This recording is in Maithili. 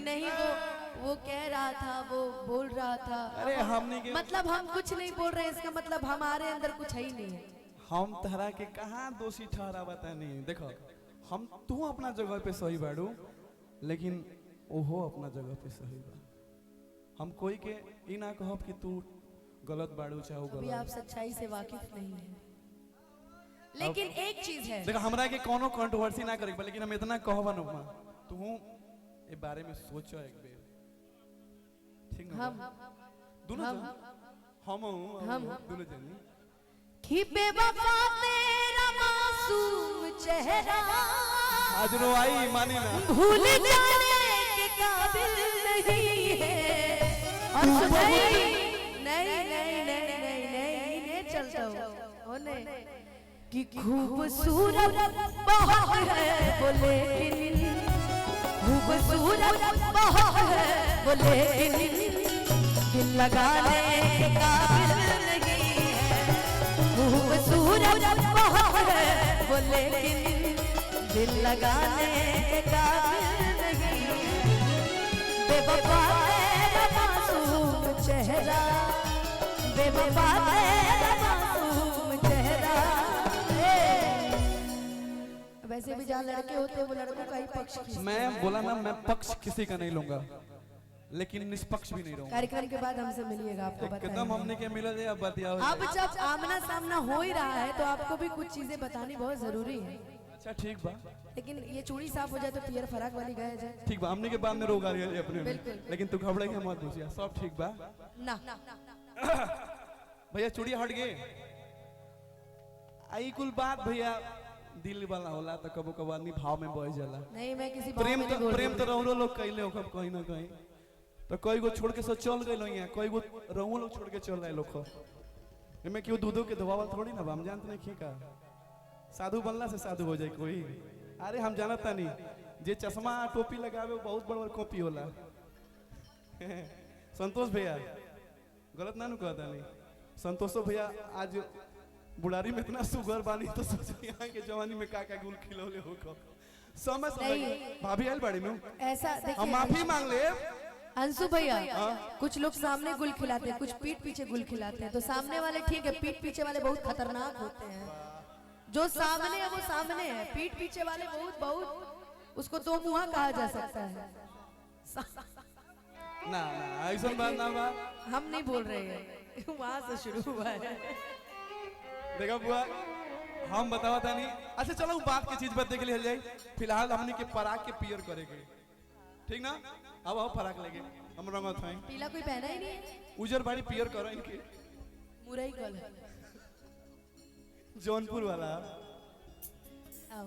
कि नहीं वो कह रहा था, वो बोल रहा था। अरे हमनी के मतलब हम कुछ नहीं बोल रहे हैं, इसका मतलब हमारे अंदर कुछ है ही नहीं है। हम तहरा के कहाँ दोषी ठहरा नहीं। देखो हम तू अपना जगह पे सही बाड़ू, लेकिन ओहो अपना जगह पे सही बा। हम कोई के ई ना कहब कि तू गलत बाड़ू चाहे वो अभी गलत। आप सच्चाई से वाकिफ नहीं है, लेकिन एक चीज है। देखो हमरा के कोनो कंट्रोवर्सी ना करे, लेकिन हम इतना कहब अनुपमा, तू ए बारे में सोचो एक बेर, ठीक ना? हम दोनों हम जन हम हम दोनों जन कि बेवफा तेरा मासूम चेहरा आज रोआई मानी ना भूल जाने के काबिल नहीं है। और नहीं नहीं नहीं नहीं नहीं नहीं नहीं चलता हो नहीं कि खूबसूरत बहुत है वो, लेकिन खूबसूरत बहुत है वो, लेकिन दिल लगाने के काबिल नहीं है। खूबसूरत बहुत है वो, लेकिन दिल लगाने के काबिल नहीं है। बेवफा तेरा मासूम चेहरा, बेवफा तेरा मासूम चेहरा। वैसे भी जहाँ लड़के होते हैं वो लड़कों का ही पक्ष खींचते हैं। मैं बोला ना, मैं पक्ष किसी का नहीं लूंगा, लेकिन निष्पक्ष भी नहीं रहूंगा। कार्यक्रम के बाद हमसे मिलिएगा, आपको एकदम बताएंगे। हमने के मिला जाए अब बतिया। अब जब आमना सामना हो ही रहा है तो आपको भी कुछ चीजें बतानी बहुत जरूरी है। अच्छा ठीक बा, लेकिन ये चूड़ी साफ हो जाए तो पियर फराक वाली गाया जाए। ठीक बा, हमने के बाद में रोग आ रही है अपने में। बिल्कुल। लेकिन तू घबराई मत भूसिया, सब ठीक बा ना। भैया चूड़ी हट गए। आई कुल बात भैया दिल वाला होला तो कबो कबो आदमी भाव में बह जाला। नहीं मैं किसी भाव प्रेम में नहीं तो बोल प्रेम रही। तो रहुलो लोग कैले हो कहीं ना कहीं तो कई गो छोड़ के सब चल गए यहाँ, कई गो रहुओ लोग छोड़ के चल रहे लोग। एमे क्यों दूधो के धोवावल थोड़ी ना बा, हम जानते नहीं का साधु बनला से साधु हो जाए कोई। अरे हम जानता नहीं जे चश्मा टोपी लगावे वो बहुत बड़ बड़ कॉपी होला। संतोष भैया गलत ना नु कहता नहीं। संतोषो भैया आज बुढ़ारी में इतना सुगर बानी तो सोचो यहाँ के जवानी में का का गुल खिलौले हो को। समय समय नहीं। भाभी आयल बाड़ी में ऐसा हम देखिए माफी मांग ले। अंशु भैया, कुछ लोग सामने गुल खिलाते हैं, कुछ पीठ पीछे गुल खिलाते हैं। तो सामने वाले ठीक है, पीठ पीछे वाले बहुत खतरनाक होते हैं। जो सामने है वो सामने है, पीठ पीछे वाले बहुत बहुत, उसको दो मुहा कहा जा सकता है। ना ना ऐसा बात ना बा, हम नहीं बोल रहे हैं, वहां से शुरू हुआ है। देखो बुआ हम बतावा तानी। अच्छा चलो बात की चीज पर देख लिया जाए। फिलहाल हमने के पराग के पियर करेंगे, ठीक ना? अब आओ फराक लेके हम रंगत हैं। पीला कोई पहना ही नहीं है, उजर बाड़ी पियर करो इनके। मुरई कलर जौनपुर वाला। आओ।